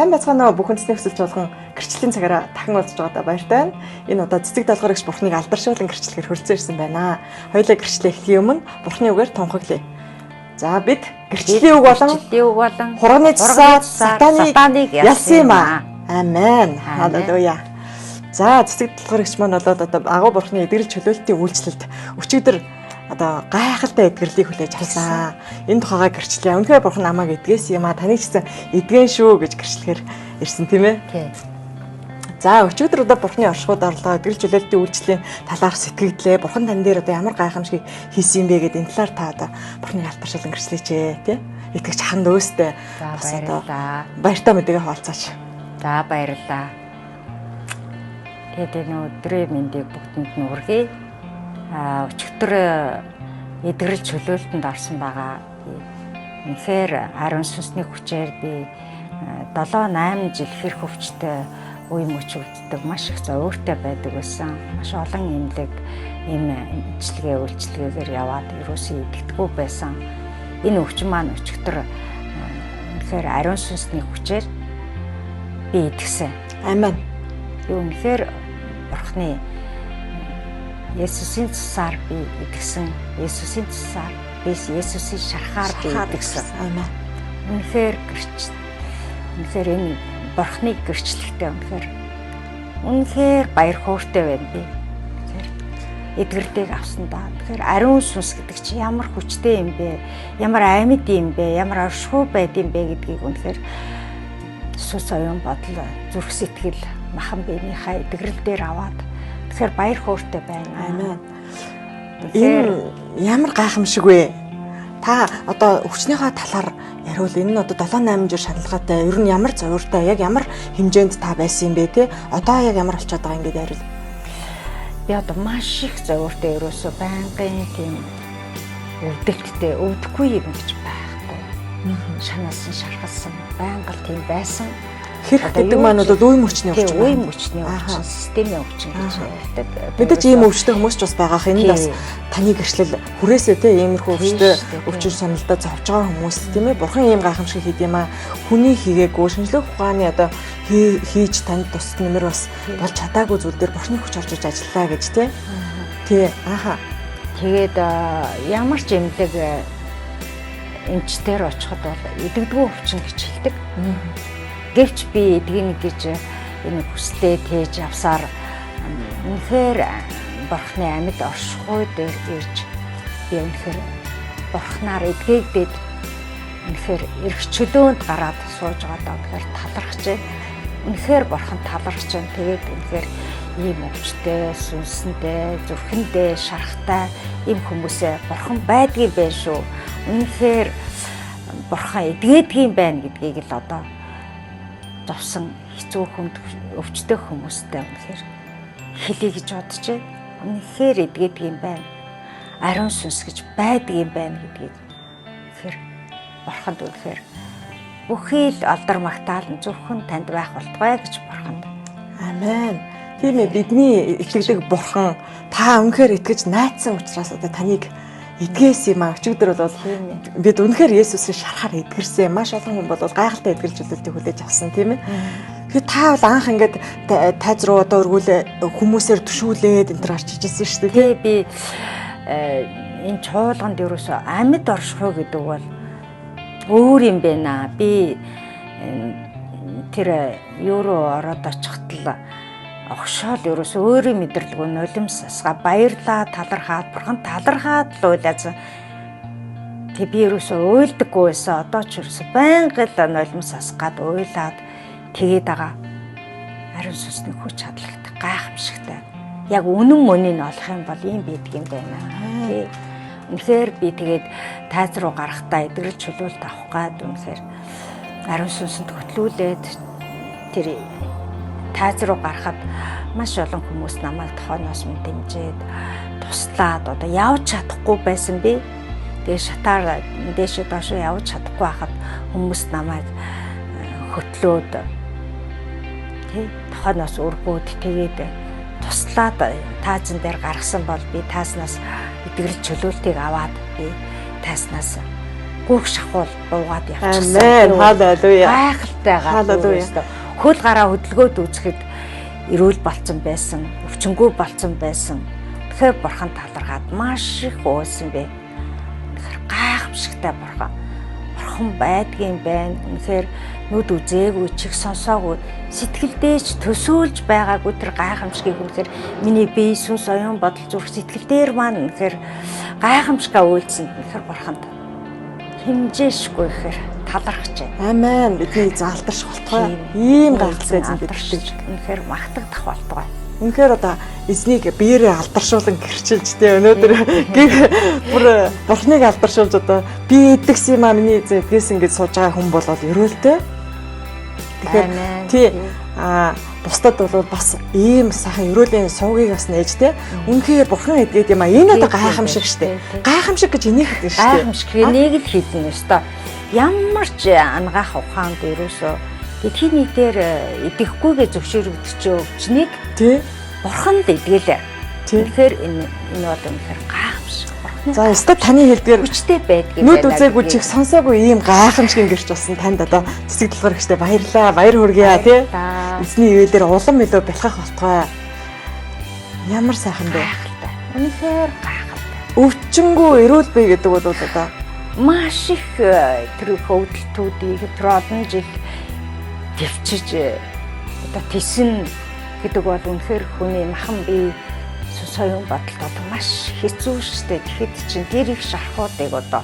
Сайн байцгаана уу, бүх үндэсний хүсэл чуулган гэрчлийн цагаараа дахин уулзж байгаадаа баяртай байна. Энэ удаа цэцэг даалгавар гэгч Бурхныг алдаршуулан гэрчлэхээр хүрэлцэн ирсэн байна. Хоёулаа гэрчлээ эхлэхийн өмнө Бурхны үгээр тунхаглая. За, бид гэрчлийн үг болон хурганы цусаар сатаныг ялсан юм аа. Амен. Халелуя. За, цэцэг даалгавар гэгч маань болоод одоо агуу Бурхны эдгэрэл чөлөөлтийн үйлчлэлд өчигдөр одоо гайхалтай эдгэрлийг хүлээж авсан. Энэ тухайгаа гэрчлэе. Үнэхээр Бурхан намайг эдгээсэн юм а. Таныг ч гэсэн эдгэн шүү гэж гэрчлэхээр ирсэн, тийм ээ? Тийм. За, өчигдөр одоо Бурханы оршихуйд орлоо. Эдгэрэл чөлөөлтийн үйлчлэлийн талаар сэтгэгдлээ. Бурхан тань дээр одоо ямар гайхамшигыг хийсэн юм бэ гэдээ энэ талаар та одоо Бурханыг алдаршуулан гэрчлээч ээ, тий? Итгэгч ханд өөстэй бас одоо баяртай мэдээгээ хуваалцаач. За, баярлалаа. Тэгээд энэ өдрийн мэндийг бүгдэнд нь хүргэе. Өчигдөр эдгэрэл чөлөөлтөнд орсон байгаа. Үнэхээр ариун сүнсний хүчээр би 7 8 жил хэрэг өвчтэй үе мөч өвддөг, маш их зовиортой байдаг байсан. Маш олон эмнэлэг, эм эмчилгээ, үйлчилгээгээр яваад ерөөсөө идэгдэггүй байсан. Энэ өвчин маань өчигдөр үнэхээр ариун сүнсний хүчээр би идэгсэн. Амен. Би үнэхээр Бурхны Есүсийн цусаар би идэгсэн. Есүсийн цусаар би Есүсийн шархаар би идэгсэн. Амен. Үнэхээр гэрч. Үнэхээр энэ Бурхныг гэрчлэхтэй үнэхээр баяр хөөртэй байна би. Тэгэхээр эдгэрлийг авсан да. Тэгэхээр ариун сүнс гэдэг чинь ямар хүчтэй юм бэ? Ямар амьд юм бэ? Ямар оршихуй байд юм бэ гэдгийг үнэхээр сүнс оюун бодол, зүрх сэтгэл, махан биенийхээ эдгэрэл дээр аваад тэгэхээр баяр хөөртэй байна. Амен. Энэ ямар гайхамшиг вэ? Та одоо өвчнийхөө талаар яриул, энэ нь одоо 7 8 жил шаналгаатай, ер нь ямар зовиортой, яг ямар хэмжээнд та байсан юм бэ те? Одоо яг ямар болчиход байгаа юм бэ яриул. Би одоо маш их зовиортой, ерөөсөө байнгын тийм өвдөлттэй, өвдөхгүй юм гэж байхгүй. Шаналсан, шархалсан, байнга л тийм байсан. Хэрэг гэдэг маань бол үе мөчний өвчин. Үе мөчний өвчин, системийн өвчин гэж ярьдаг. Мэдээж ийм өвчтэй хүмүүс ч бас байгаах. Энд бас таны гэрчлэл хүрээсээ те, иймэрхүү өвчтэй өвчин шаналдаа зовж байгаа хүмүүс, тийм ээ, Бурхан ийм гайхамшиг хийд юм аа. Хүний хийгээгүй шинжлэх ухааны одоо хийж танд тус нэмэр бас болж чадаагүй зүйл дээр Бурханы хүч орж иж ажиллаа гэж те. Тий. Ааха. Тэгээд ямар ч эмнэлэг эмчтэр очиход бол идэгдэггүй өвчин гэж хэлдэг. Гэвч би эдгийнэ гэж энэ хүслээ тээж авсаар үнэхээр Бурхны амьд оршихуй дээр ирж би үнэхээр Бурхнаар эдгээгдээд үнэхээр эрх чөлөөнд гараад сууж байгаадаа үнэхээр талархаж байна. Үнэхээр Бурхан талархаж байна. Тэгээд үнэхээр ийм өвчтэй, сүнсэндээ, зүрхэндээ шарахтай ийм хүмүүсээ Бурхан байдгийг байх шүү. Үнэхээр Бурхан эдгээдгийг байна гэдгийг л одоо зовсон хэцүү хүнд өвчтөй хүмүүстэй үнэхээр хэлье гэж бодож байна. Үнэхээр эдгээдэг юм байна. Ариун сүнс гэж байдаг юм байна гэдгийг үнэхээр Бурханд үнэхээр бүхий л алдар магтаал нь зөвхөн танд байх болтугай гэж Бурханд. Амен. Тийм ээ, бидний итгэдэг Бурхан та үнэхээр итгэж найдсан учраас одоо таныг эдгээсэн юм аа. Өчигдөр бол бид үнэхээр Есүсийн шархаар эдгэрсэн. Маш олон хүн бол гайхалтай эдгэрэл чөлөөлтийг хүлээж авсан, тийм ээ. Тэгэхээр та бол анх ингээд тайз руу одоо өргүүлээ хүмүүсээр төшүүлээд энэ төр гарч ижсэн шүү дээ. Тий, би энэ чуулганд ерөөсөө амьд оршихуй гэдэг бол өөр юм байна. Би тэр юу руу ороод очиход л огшоол ерөөсөө өөрийн мэдрэлгүй нулимс асгаа баярлаа, талархаад, Бурхан талархаад л уйлаасан. Тэг би ерөөсөө уйлдаггүй байсан. Одоо ч ерөөсөө байнга л нулимс асгаад уйлаад тэгээд байгаа. Ариун сүнсний хүч чадлагтай, гайхамшигтай. Яг үнэн мөнийг олох юм бол ийм байдаг юм байна. Тий. Үнэхээр би тэгээд тайз руу гарахдаа эдгэрэл чөлөөлт авах гад үнэхээр ариун сүнсэнд хөтлүүлээд тэр тайз руу гарахад маш олон хүмүүс намайг тохооноос минь дэмжиж туслаад одоо явж чадахгүй байсан би. Тэгээ шатаар дээшээ доошоо явж чадахгүй байхад хүмүүс намайг хөтлөөд тий тохооноос өргөөд тэгээд туслаад таазан дээр гаргасан бол би тааснаас эдгэрэл чөлөөлтийг аваад би тааснаас гүөх шахуул буугаад явчихсан. Амен. Халелуя. Гайхалтайгаар. Халелуя. Хөл гараа хөдөлгөөд үзэхэд эрүүл болцсон байсан, өвчнгүй болцсон байсан. Тэгэхээр бурхан талархаад маш их уйлсан бэ. Тэгэхээр гайхамшигтай бурхан. Бурхан байдгийн байна. Үнэхээр нүд үзээгүй, чих сонсоогүй, сэтгэлдээ ч төсөөлж байгаагүй тэр гайхамшигыг үнэхээр миний бие сүнс оюун бодол зүрх сэтгэл дээр маань үнэхээр гайхамшигаа үйлдсэн. Үнэхээр бурханд хэмжээшгүй ихээр талархаж байна. Амен. Бидний эзэн алдарш болтугай. Ийм гайхалтай эзэн бид итгэж. Үнэхээр магтагдах болтугай. Үнэхээр одоо эзнийг биеэрээ алдаршуулан гэрчилж тэ өнөөдөр гэр бүр бурхныг алдаршуулж одоо би идэгсэн юм а миний эзэн эдгэсэн гэж сууж байгаа хүн бол ерөөлтэй. Тэгэхээр тий бусдад бол бас ийм сайхан ерөөлийн суугийг бас нээж тэ үнэхээр бурхан эдгээд юм а энэ одоо гайхамшиг штэ. Гайхамшиг гэж энийг хэлдэг штэ. Гайхамшиг энийг л хэлнэ ёстой. Ямар ч ангаах ухаанд ерөөсөө дэлхийн нийтээр идэхгүйгээ зөвшөөрөгдөж өвчнийг тий бурхан л эдгэлээ. Тэгэхээр энэ бол үнэхээр гайхамшиг. Бурханы За өстой таны хэлдгээр хүчтэй байдгийг нүд үзээгүй чих сонсоогүй ийм гайхамшигын гэрч болсон танд одоо цэцэг дэлгэр гэжтэй баярлаа. Баяр хүргье тий. Эзний ивэлээр улам илүү бэлхах болтугай. Ямар сайхан бэ? Гайхалтай. Үнэхээр гайхалтай. Өвчнгүү эрүүл бий гэдэг бол одоо маш их тэр хөвдөлтүүдийг тэр олон жил төвчиж одоо тэсэн гэдэг бол үнэхээр хүний махан бие соён бодолд бол маш хэцүү шттэ. Тэгэхэд чинь тэр их шархуудыг одоо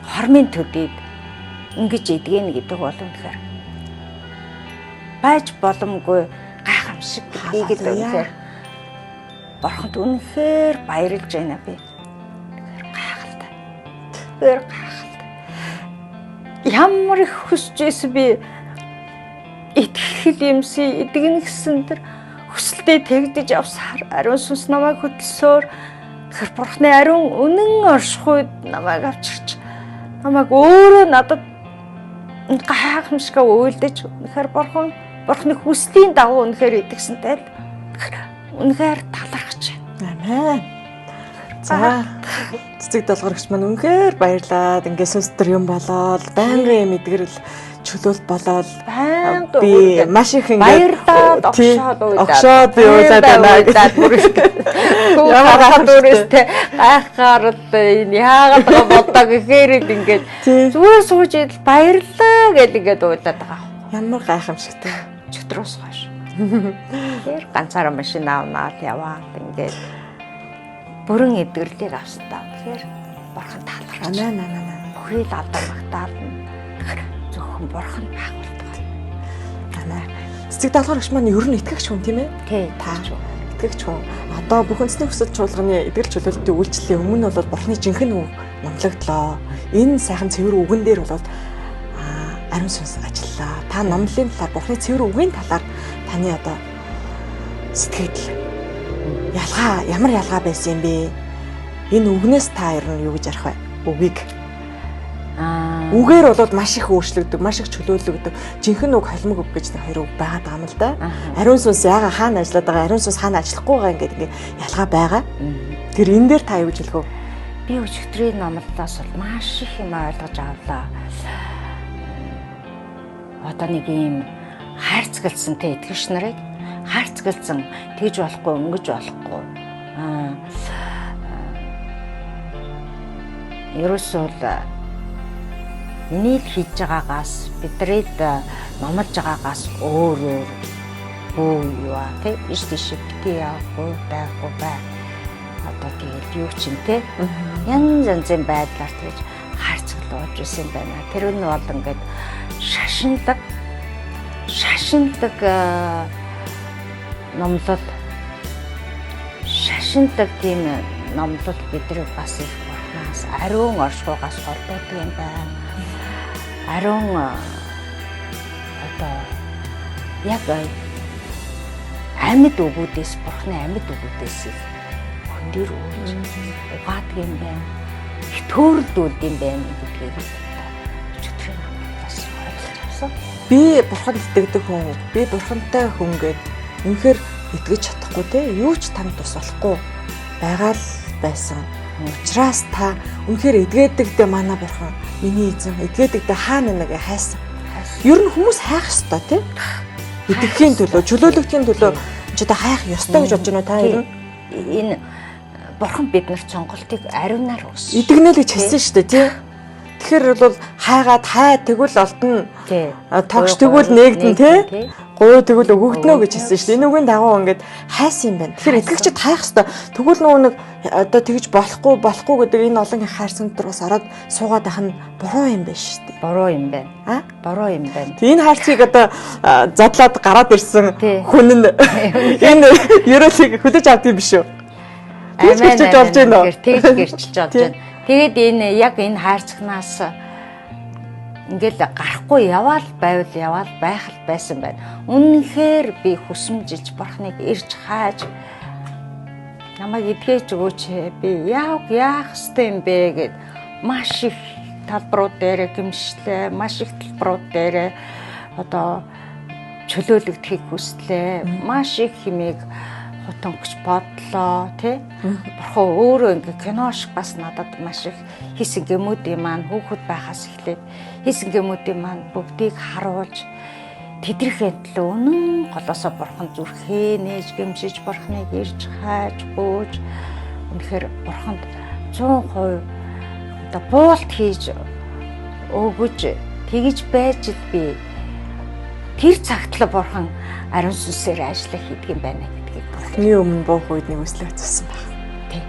хормын төдийд ингэж эдгэн гэдэг бол үнэхээр байж боломгүй гайхамшиг гэдгийг л үнэхээр бурханд үнэхээр баярлж байна би. Тэгэхээр гайхалтай. Тэгэхээр гайхалтай. Ямар их хүсэж байсан би итгэл юмсын эдгэн гэсэн тэр хүсэлтэд тэгдэж явсаар ариун сүнс намайг хөдөлсөөр тэр бурхны ариун үнэн оршихуйд намайг авчирч намайг өөрөө надад гайхамшигаа үйлдэж үнэхээр бурхны хүслийн дагуу үнэхээр идэгсэнтэй л үнэхээр талархаж байна. Амен. За цэцэг долгорогч маань үнэхээр баярлаад ингээд сүнс төр юм болоод байнгын юм эдгэрэл чөлөөлт болоод байнга би маш их ингээд баярлаад огшоод уйлаад огшоод би уйлаад байна гэж ямар гайхалтай гайхаар л энэ яагаад байгаа болдоо гэхээр л ингээд зүгээр сууж идэл баярлаа гэл ингээд уйлаад байгаа. Ямар гайхамшигтай. Чөтрөөс хойш. Тэр ганцаараа машин авнаад яваад ингээд бүрэн эдгэрлийг авсан та. Тэгэхээр бурхан талархаж. Амен амен амен. Бүхий л алдар магтаал нь зөвхөн бурхан байх болтугай. Амен. Цэцэг даалгавар гэгч маань ер нь итгэгч хүн тийм ээ? Тий, та итгэгч хүн. Одоо бүх үндэсний хүсэл чуулганы эдгэл чөлөөлтийн үйлчлэлийн өмнө бол бурхны жинхэнэ үг номлогдлоо. Энэ сайхан цэвэр үгэн дээр бол ариун сүнс ажиллаа. Та номлолын талаар бурхны цэвэр үгийн талаар таны одоо сэтгэл ялгаа ямар ялгаа байсан юм бэ? Энэ үгнээс та ер нь юу гэж ярих вэ? Үгийг. Үгээр бол маш их өөрчлөгдөг, маш их чөлөөлөгдөг. Жинхэнэ үг, холимог үг гэж нэг хоёр үг байгаад байгаа юм л да. Ариун сүнс яага хаана ажиллаад байгаа, ариун сүнс хаана ажиллахгүй байгаа ингээд ингээд ялгаа байгаа. Тэр энэ дээр та юу гэж хэлэх вэ? Би өчигдрийн номлолоос бол маш их юм ойлгож авлаа. Одоо нэг ийм хайрцагласан тэ итгэгч нарыг хайрцагласан тэгж болохгүй, өнгөж болохгүй. Ерөөсөө л миний л хийж байгаагаас бидний л номлож байгаагаас өөр өөр бүү юу а тэ иш тийш бити явахгүй байхгүй бай. Одоо тэгэл юу ч юм тэ янз янзын байдлаар тэгж хайрцаглуулж исэн байна. Тэр нь бол ингээд шашиндаг номлол шашиндаг тийм номлол бидний бас их бурхнаас ариун оршихуйгаас холдоодог юм байна. Ариун одоо яг амьд үгүүдээс бурхны амьд үгүүдээс их хүн дээр үүж угаадаг юм байна. Их төөрөлдүүлд юм байна гэдгийг өчигдрийн номлолоос ойлгож авсан. Би бурханд итгэдэг хүн, би бурхантай хүн гэд үнэхээр итгэж чадахгүй те юу ч танд тус болохгүй байгаа л байсан. Учираас та үнэхээр эдгээдэгдээ манай бурхан миний эзэн эдгээдэгдээ хаана нэг хайсан. Ер нь хүмүүс хайх ёстой тий. Идэвхийн төлөө, чөлөөлөгдөхийн төлөө ч одоо хайх ёстой гэж бодож байна уу та ер нь? Энэ бурхан бид нарт сонголтыг ариунаар өгсөн. Идэгнэ л гэж хэлсэн шүү дээ тий. Тэгэхээр бол хайгаад хай тэгвэл олдно. Тогш тэгвэл нээгдэн тий. Гуй тэгвэл өгөгднө гэж хэлсэн шүү дээ. Энэ үгийн дагуу ингээд хайсан юм байна. Тэгэхээр итгэгчид хайх ёстой. Тэгвэл нөгөө нэг одоо тэгж болохгүй болохгүй гэдэг энэ олон их хайрцаг дотор бас ороод суугаад байх нь буруу юм байна шүү дээ. Буруу юм байна. А? Буруу юм байна. Тэг энэ хайрцгийг одоо задлаад гараад ирсэн хүн нь энэ ерөөлийг хүлээж авдаг юм биш үү? Тэгж гэрчилж болж байна уу? Тэгж гэрчилж болж байна. Тэгээд энэ яг энэ хайрцагнаас ингээл гарахгүй яваал байвал яваал байх л байсан байна. Үнэнхээр би хүсэмжилж бурхныг ирж хайж намайг эдгэж өгөөч, би яах ёстой юм бэ гэд маш их талбарууд дээр гимшлээ, маш их талбарууд дээр одоо чөлөөлөгдөхийг хүслээ, маш их химийг хутангч бодлоо тий. Бурхан өөрөө ингээ кино шиг бас надад маш их хийсэн гэмүүдийн маань хүүхэд байхаас эхлээд хийсэн гэмүүдийн маань бүгдийг харуулж тэдэрх төлөө үнэн голоосоо бурхан зүрхээ нээж гэмшиж бурханыг ирж хайж гуйж үнэхээр бурханд 100% одоо буулт хийж өгөж тэгж байж л би тэр цагт л бурхан ариун сүнсээр ажиллах хийдэг юм байна гэдгийг Бурхны өмнө буух үед нэг үслэг үзсэн байх. Тий.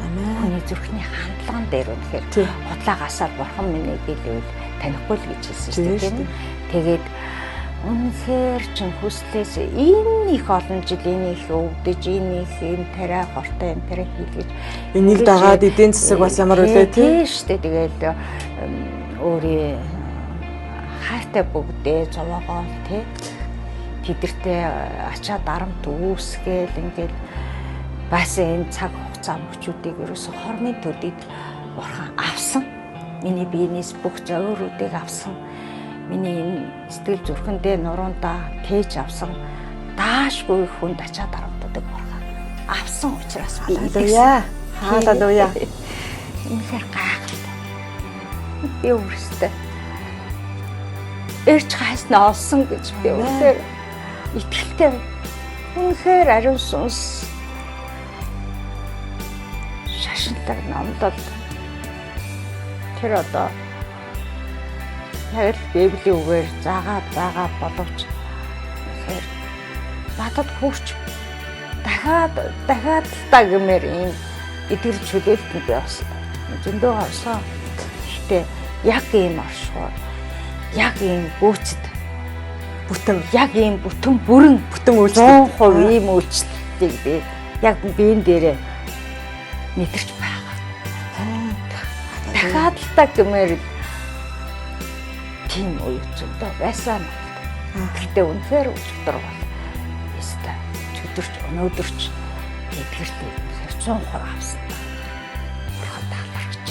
Амен. Хүний зүрхний хандлаган дээр үнэхээр худлаа гасаар бурхан минь гэлвэл танихгүй л гэж хэлсэн шүү дээ, тийм. Тэгээд үнэхээр чин хүслээс энэ их олон жил энэ их өвдөж, энэ их юм тариа хортой юм тариа хийлгэж энийг дагаад эдийн засаг бас ямар үлээ тий шүү дээ. Тэгээд өөрийн хайртай бүгдээ зовоогоол тий тэдэртэй ачаа дарамт үүсгээл ингээл бас энэ цаг хугацаа мөчүүдийг ерөөсө хормын төдийд бурхан авсан. Миний биенээс бүх зовиуруудыг авсан. Миний энэ сэтгэл зүрхэндээ нуруундаа тээж авсан даашгүй хүнд ачаа дарамтуудыг бурхан авсан учраас би Халелуя. Халелуя. Үнэхээр гайхалтай. Би өөрөөсөө ирж хайснаа олсон гэж би үнэхээр итгэлтэй. Үнэхээр ариун сүнс шашинлаг номлол тэр одоо яг л Библийн үгээр заагаад байгаа боловч үнэхээр надад хүрч дахиад дахиад л та гэмээр ийм эдгэр чөлөөлтөнд би бас зөндөө орсон. Гэхдээ яг ийм оршихуй, яг ийм гүйцэд бүтэн яг ийм бүтэн бүрэн бүтэн үйлчлэл 100% ийм үйлчлэлийг би яг биен дээрээ мэдэрч байгаа. Дахиад л та гэмээр тийм үе зөндөө байсан. Гэхдээ үнэхээр өчигдөр бол ёстой чөдөрч өнөөдөрч эдгэрлээ үнэхээр 100% авсан. Бурхан тааларч.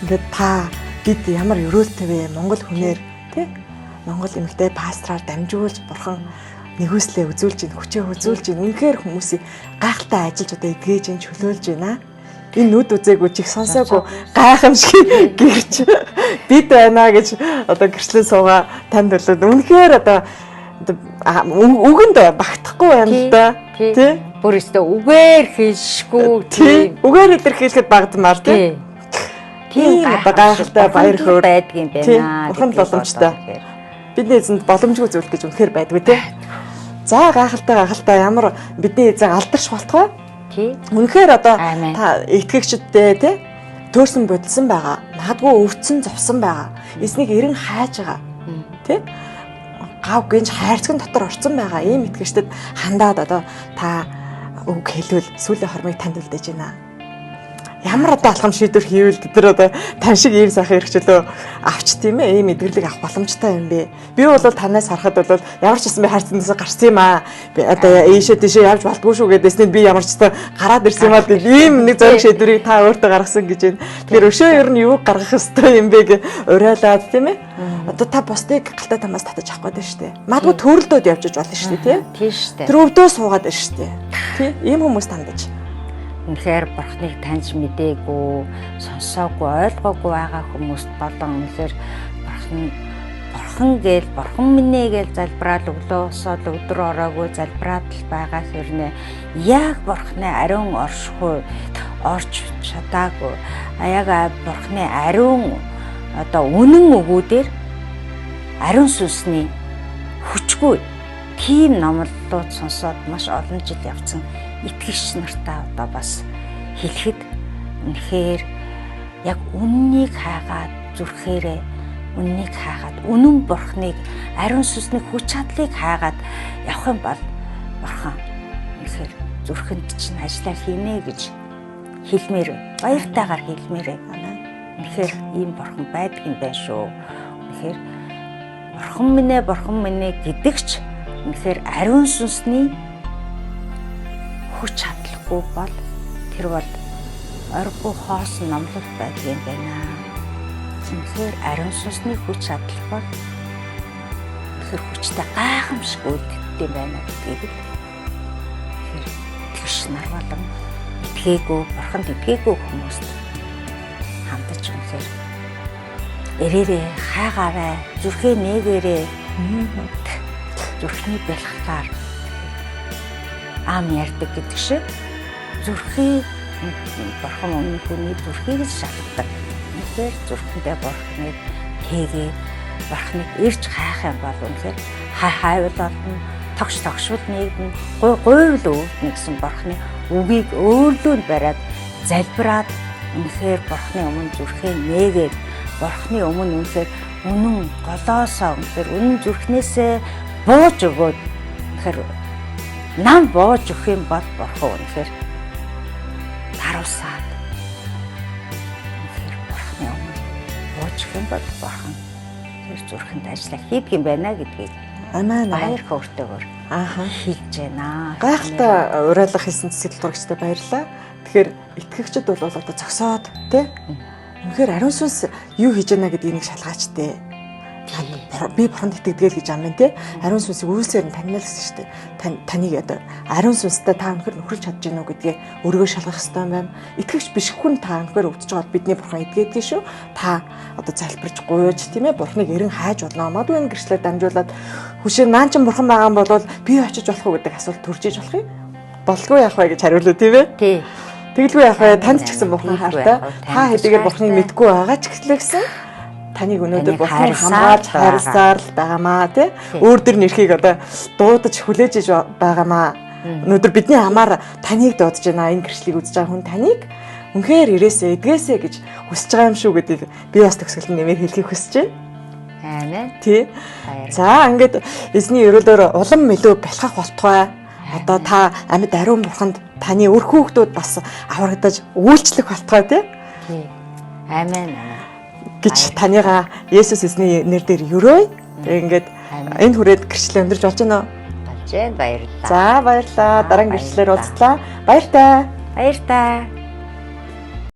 Ингээд та бид ямар өрөөлтэй вэ? Монгол хүнээр тий? Монгол эмэгтэй пастраар дамжуулж бурхан нэгүслээ үзүүлж гин, хүчээ үзүүлж гин. Үнэхээр хүмүүсийг гайхалтай ажиллаж одоо эдгэж гин, чөлөөлж байна. Энэ нүд үзээгүй чих сонсоогүй гайхамшиг гэрч бид байна гэж одоо гэрчлэн суугаа танд төлөөд үнэхээр одоо үгэнд багтахгүй байна л да. Тий? Бүр өстө үгээр хэлшгүй тий. Үгээр илэрхийлэхэд багтмаар тий. Тийм одоо гайхалтай баяр хөөр байдаг юм байна. Бурханд боломжтой. Бидний эзэнд боломжгүй зүйл гэж үнэхээр байдгүй тий. За гайхалтай гайхалтай ямар бидний эзэн алдарш болтгой. Тий. Үнэхээр одоо та итгэгчдээ тий төөрсөн бодилсан байгаа. Магадгүй өвдсөн зовсон байгаа. Эзнийг эрен хайж байгаа. Тий? Гав гинж хайрцагын дотор орцсон байгаа. Ийм итгэгчдэд хандаад одоо та үг хэлвэл сүүлийн хормыг танд үлдээж байна. Ямар одоо алхам шийдвэр хийвэл бид нар одоо тань шиг ийм сайхан эрхчлөө авч тийм ээ ийм эдгэрлийг авах боломжтой юм бэ. Би бол танаас харахад бол ямар ч гэсэн би хайрцагнаас гарсан юм аа. Би одоо ийшээ тийшээ явж болдгоо шүү гэдээсний би ямар ч гэсэн гараад ирсэн юм аа гэх ийм нэг зориг шийдвэрийг та өөртөө гаргасан гэж байна. Тэгэхээр өшөө ер нь юу гаргах ёстой юм бэ гэ уриалаад тийм ээ. Одоо та бусдыг галтай тамаас татаж авах гэдэг шүү дээ. Магадгүй төрөлдөөд явж иж болно шүү дээ тий. Тийм шүү дээ. Тэр өвдөө суугаад байна шүү дээ. Тий. Ийм хүмүүс тандаж. Үнэхээр Бурхныг таньж мдээгүй, сонсоогүй, ойлгоогүй байгаа хүмүүст болон үнэхээр Бурхан гээл, Бурхан минь ээ гээл залбираал өглөөсөө л өдөр ороогүй залбираад л байгаа хэрнээ яг Бурхны ариун оршихуй орч чадаагүй. Яг Бурхны ариун одоо үнэн өгүүдээр ариун сүнсний хүчгүй тийм номлолууд сонсоод маш олон жил явцсан итгэгч нартаа одоо бас хэлэхэд үнэхээр яг үннийг хайгаад зүрхээрээ үннийг хайгаад үнэн Бурхныг ариун сүнсний хүч чадлыг хайгаад явах юм бол Бурхан үнэхээр зүрхэнд чинь ажиллаа хийнэ гэж хэлмээр баяртайгаар хэлмээр байна. Үнэхээр ийм Бурхан байдаг юм байна шүү. Үнэхээр Бурхан минь ээ, Бурхан минь ээ гэдэгч үнэхээр ариун сүнсний хүч чадалгүй бол тэр бол оргуу хоосон номлол байдаг юм байна. Үнэхээр ариун сүнсний хүч чадал бол үнэхээр хүчтэй гайхамшиг үйлдэлтэй байна гэдгийг л үнэхээр итгэгч нар болон итгээгүй, Бурханд итгээгүй хүмүүст хандаж үнэхээр эрээрээ, хайгаарай, зүрхээ нээгээрэй. Зүрхний бэлхтаар ам ярьдаг гэдэг шиг зүрхийг Бурхан өмнө хүний зүрхийг шалгадаг. Үнэхээр зүрхэндээ Бурханыг тээгээд Бурханыг ирж хайх юм бол үнэхээр хай хайвал олно, тогш тогшвол нэгдэн, гуй гуйвал өвдөн гэсэн Бурханы үгийг өөрлөө нь бариад залбираад үнэхээр Бурханы өмнө зүрхээ нээгээд Бурханы өмнө үнэхээр үнэн голоосоо үнэхээр үнэн зүрхнээсээ бууж өгөөд үнэхээр нам бууж өгөх юм бол Бурхан үнэхээр даруусаад үнэхээр Бурханы өмнө бууж өгөх юм бол Бурхан тэр зүрхэнд ажиллаа хийдэг юм байна гэдгийг Амен. Баяр хөөртэйгээр хэлж байна. Гайхалтай уриалга хийсэн цэцэг дурагчтай баярлалаа. Тэгэхээр итгэгчид бол одоо зогсоод тий үнэхээр ариун сүнс юу хийж байна гэдгийг нэг шалгаач тий. Би Бурханд итгэдэг л гэж амин тий. Ариун сүнсийг үйлсээр нь танина л гэсэн шүү дээ. Таныг одоо ариун сүнстэй та үнэхээр нөхөрлөж чадж гэнэ үү гэдгээ өөрийгөө шалгах хэрэгтэй юм байна. Итгэгч биш хүн та үнэхээр өвдөж байгаа бидний Бурхан итгээдгийг шүү. Та одоо залбирч гуйж тийм ээ Бурханыг эрен хайж болно. Магадгүй энэ гэрчлэлээр дамжуулаад хүшээ наан чин Бурхан байгаа юм бол би очиж болох уу гэдэг асуулт төрж иж болох юм. Болгүй яах вэ гэж хариулав тийм ээ. Тий. Тэгэлгүй яах вэ? Танд ч гэсэн Бурхан хайртай. Та хэдийгээр Бурханыг мэдгүй байгаа ч гэсэн таныг өнөөдөр Бурхан хамгаалж хайрласаар л байгаамаа тий. Өөр дөр нэрхийг одоо дуудаж хүлээж иж байгаамаа. Өнөөдөр бидний амаар таныг дуудаж байна. Энэ гэрчлэлийг үзэж байгаа хүн таныг үнэхээр ирээсэ, эдгээсэ гэж хүсэж байгаа юм шүү гэдгийг би бас төгсгөлд нэмээр хэлхийг хүсэж байна. Амен. Тий. За ингээд эзний ерөөлөөр улам илүү бэлхах болтугай. Одоо та амьд ариун Бурханд таны үр хүүхдүүд бас аврагдаж үйлчлэх болтугай тий. Тий. Амен. Гэж таныгаа Есүс эзний нэр дээр өрөөе. Тэгээ ингээд энэ хүрээд гэрчлэл өндөрлж болж байна уу? Болж байна. Баярлалаа. За баярлалаа. Дараагийн гэрчлэлээр уулзлаа. Баяртай. Баяртай.